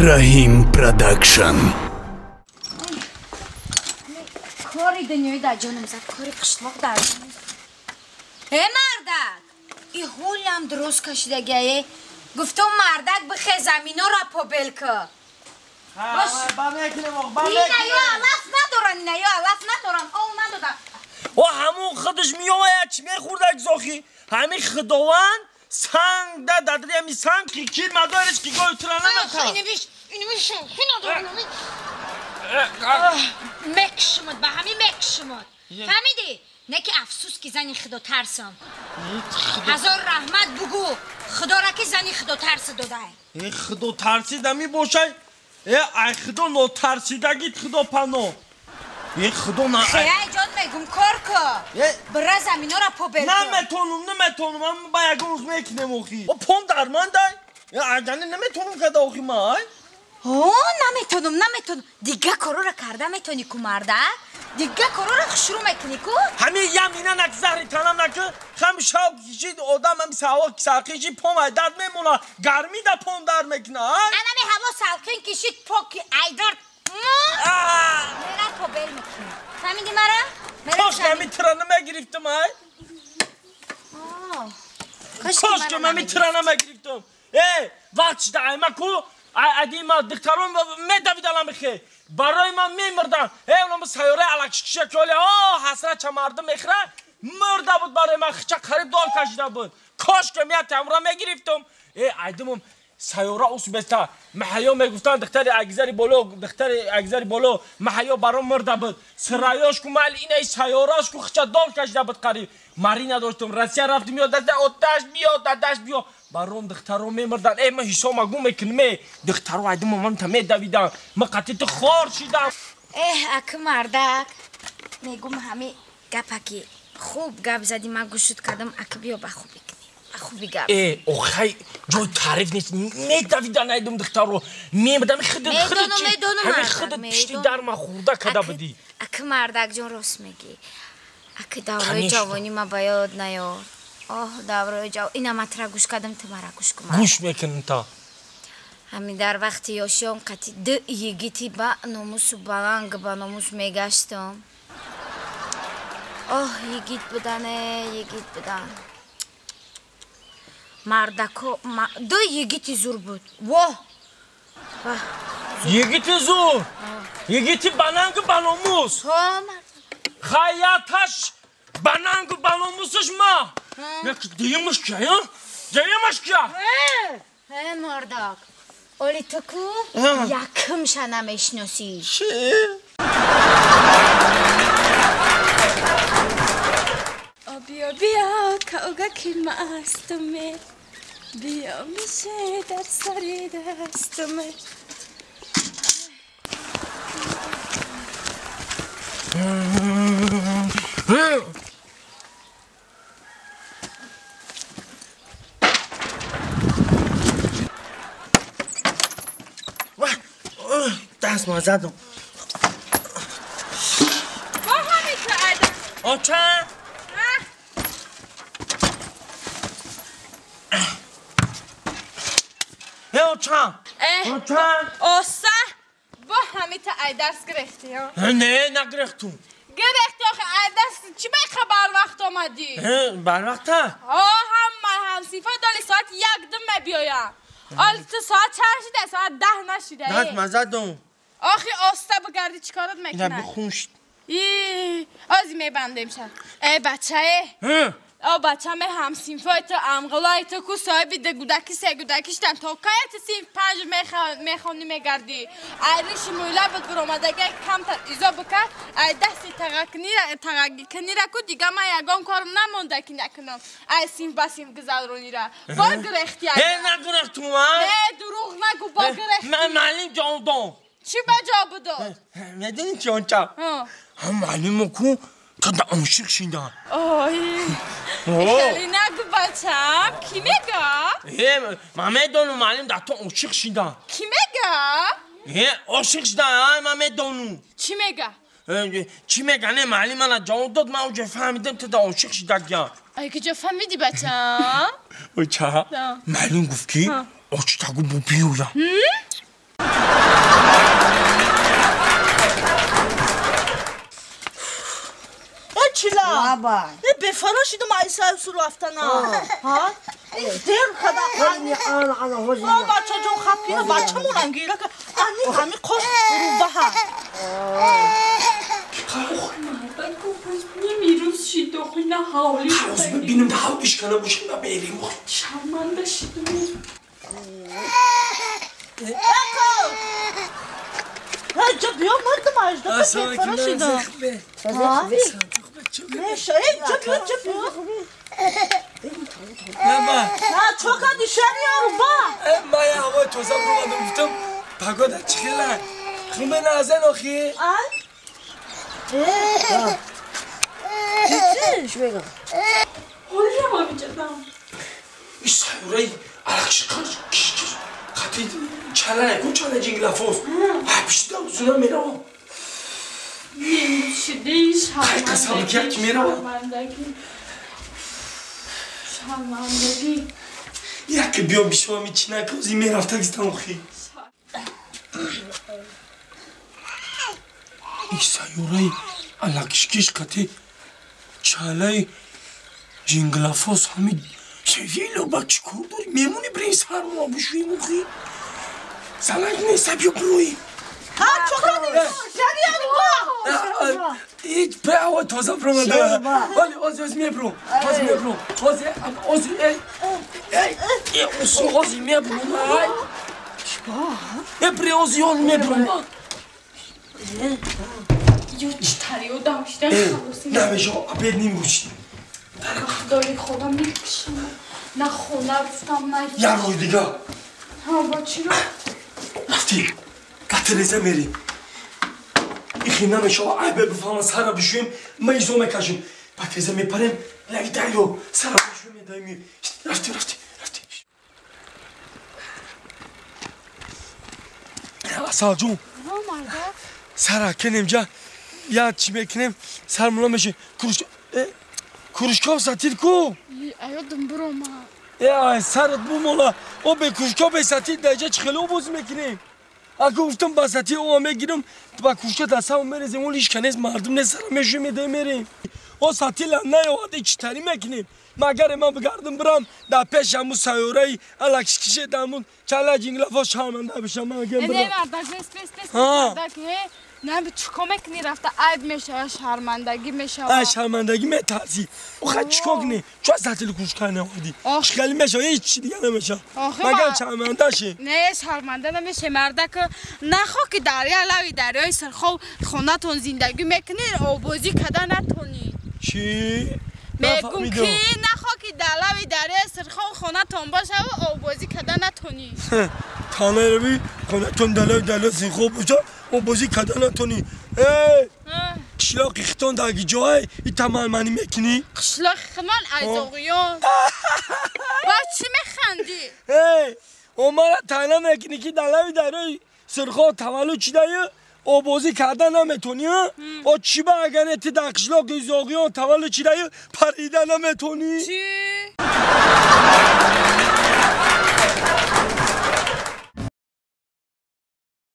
Раҳим Продакшн. Кори дунёи дар ҷонам зад, кори қишлоқ дар ҷонам зад. Э мардак, и ҳолам дуруст кашидагие. Гуфтум мардак бихе заминора побел ка. Ина ё алаф надоран, ина ё алаф надоран, ов надодан. О ҳамун худаш меояд, чӣ мехӯрдак зохи? Ҳамин худованд санг да дадри ҳами санг ки кир мадориш ки гой тура намата. Инивиш, надорам. Мекшумад, ба ҳамин мекшумад. Фаҳмидӣ? Не ки афсӯс ки зани худо тарсам. Ҳазор раҳмат бугӯ, худора ки зани худо тарси додай. Э худо тарсида мебошай? Э ай худо нотарсидагит худо пано. Э худо на. Хей ҷон мегум кор ку. Бира заминора побел ку. Наметонум, наметонум, ман ба ягон рӯз мекунем охи. О пом дармандай? Э айдани наметонум када охи ма ай? О, наметонум, наметонум. Дига корора карда метони ку мардак? Дига корора хушрӯ мекунӣ ку? Ҳамин ямина нак заҳри танам наки, хам шав кишид одам ҳам саво салқин шид пом айдард мемона. Гармӣ да пом дар мекуна, ай? Анами ҳаво салқин кишид поки айдард. Мера побел мекунӣ. Фаҳмидӣ мара? Кош ҳами тира намегирифтам, ай? Кош ки ҳами тира намегирифтам. Э, вақт шида айма ку? Адима духтарон медавидалам хе. Барои ман мемурдан. Э, онам сайёраи алакшикша ки оле, о, ҳасрат ча мардум мехӯра, мурда буд барои ман, хича қариб дол кашида буд. Кош ки мия тамра мегирифтам. Э, айдимум сайёра ус беста. Маҳаё мегуфтанд духтари агзари боло, духтари агзари боло, маҳаё баром мурда буд. Сираёш ку мал инаи сайёраш ку хича дол кашида буд қариб. Марина доштум, Россия рафтим, ё даста оташ биё, дадаш биё. Баром духтаро мемурдан. Э, ман ҳисома гум мекунам, э. Духтаро айдимум ман та медавидам. Ман қатъи ту хор шидам. Эҳ, аки мардак, мегум ҳами гапа ки хуб гап задӣ, ман гӯшуд кардам, аки биё ба хубӣ кунем. Ба хубӣ гап. Э, охай, ҷои таъриф нест. Медавидан айдум духтаро. Мемурдам, худат, худат чӣ? Ҳами худат пишти дар ма хӯрда када будӣ. Аки мардак ҷон рост мегӣ. Аки давраи ҷавонӣ ма ба ёд наёр. Оҳ, давраи ҷав... Ина ман тура гӯш кардам, ту мара гӯш кун. Гӯш мекунам та. Ҳамин дар вақти ёшиём қати ду йигити ба номусу баланг ба номус мегаштам. Оҳ, йигит будане, йигит будан. Мардако, ду йигити зур буд. Воҳ! Йигити зур! Йигити балангу ба номус! Хаяташ банангу ба номусаш ма! Деямаш кия, я? Деямаш кия? Э, мардак, оли ту ку якумша намешиносӣ. Чӣ? Биё, биё, кауга ки мастуме, биё мише дар сари дастуме. دست ما زدم. با همین تو ادم. آچه؟ آچه؟ آچه؟ آسه با همین تو ای درس گرفتی ها؟ نه نگرفتم. گرفتی آخه ای درس چی بخه بر وقت آمدی؟ بر وقته؟ ها هم همسیفه دالی ساعت 1:02 بیایم. آل تو ساعت چند شده؟ ساعت 10 نشده. دست من زدم. آخه آسته بگردی چیکارت میکنه؟ اینا بخونش. ای آزی میبندیم شد. ای بچه. او بچه می همسینفای تو امغلای تو کو صاحب ده گودکی سه گودکیشتن تا کی تو سینف 5 میخوانی میگردی. ایریش مولا بود برآمدگی کمتر ایزا بکه. ای دستی تغکی کنی را کو دیگه من یگان کارم نمونده که نکنم. ای سینف با سینف گذرونی را. با گرختی. ای نگرختم من. ای دروغ نگو با گرختی. من معلم جواب. چی به جواب داد؟ میدونی چی آنچه؟ هم معلم کو تا دا عاشق شیدن. آی خیلی نگو بچم. کی میگه؟ من میدونم معلم در تو عاشق شیدن. کی میگه؟ عاشق شدن من میدونم. چی میگه؟ چی میگه؟ نه معلم من جواب داد من اونجا فهمیدم تو دا عاشق شیدن. ای کجا فهمیدی بچم؟ بچه معلم گفت که عاشق تگو بو بیویم. Лабай. Бефаро шидам айса суру афтана. Ҳа? Дер када. Ана ҳози. О бача ҷон хапкина бача монам гира ка. Ани ҳами қош рубаҳа. Немирӯз шидо хуина ҳавли. Ҳавз бинам да ҳавлиш кана бошем да берим. Шарманда шидам. Эко! Ҳа биё мардум ажда бефаро шидам. Ҷа биё, ҷа биё. Лаба. На чока дишани ёруба. Ман я ҳавои тоза буромадам гуфтам погода чӣ хела. Хубе назен охи? Ай. Чӣ мегам? Ҳолиам авиҷадам. Иш сайёраи алакшиқаш киш хати чалай ку чалай ҷинглафоз. Ай пишта узуна меравам. Немирӯз Ай қасам ки як меравам. шармандагӣ. Шармандагӣ. Як биё бишавам ичина кози мерафта гистам охи. Иш сайёраи алакшикиш қати чалай ҷинглафоз ҳами шевило ба чӣ кор дорӣ? Мемонӣ бирем сармо бишӯем охи? Занак неста биё бироем. Ҳа чока дишани ёруба. Ҳеҷ пе ҳавои тоза биромада. Вале ози ози мебурам. Ози мебурам. Ози ози эй эй ози мебурам. Ай. Э при ози он мебурам. Ё чӣ тари одам шидан халоси. Намешо обед нимрӯз. Худои худо мекушам. На хона рафтам, на Як рӯи дига. Ҳа бо чӣ ро? Рафтем. Ба тереза мерем. Ихи намешава айбе бифаҳмам сара бишӯем, ма изо мекашем. Ба тереза мепарем, лави дарё сара бишӯем медаем. Рафтем, рафтем, рафтем. Асалҷон. Сара кенем ҷа я чӣ мекунем сар мула меши куруш курушков сатил ку. Аёдам бирома. Э сарат бумола. О бе курушков бе сатил даҷа чӣ хеле обоз мекунем. Ако гуфтам ба сатил о мегирам ба курушка дастамо мерезем он лишка нест мардум нест сара мешӯем медаем мерем. О сатила наёваде чӣ тарӣ мекунем. Магар ман бигардам бирам дар пеш ҳамун сайёраи алакшкише дамун чала ҷинглафо шарманда бишам ман агар Не бирам. мардак бес бес бес мардак э на чӣ кор мекунӣ рафта айб мешава шармандагӣ мешава. Ай шармандагӣ метарсӣ. Охе чикор кунӣ? Чо сатили курушка наовардӣ? Ох. Чӣ хеле мешава? Ҳеҷ чӣ дига намешава. Охе, Магар шарманда ши? Не шарманда намеше мардак нахо ки дарё лави дарёи Сирхов хонатон зиндагӣ мекунӣ обозӣ када натонӣ. Чӣ? Мегум Нафаҳмидам. ки нахо ки дар лави дарёи Сирхов хонатон бошаву обозӣ када натонӣ. Тана рави хонатон дар лави дарёи Сирхов боша обозӣ када натонӣ. Э қишлоқи хитон дар ҷое и тамалманӣ мекунӣ? Қишлоқи химон айзоғиён. Ба чӣ механдӣ? Э омара тайна мекунӣ ки дар лави дарёи Сирхов таваллуд шидаи обозӣ карда наметонӣ? О чӣ ба агар не ту дар қишлоқи зоғиён таваллуд шидаи парида наметонӣ? Чӣ?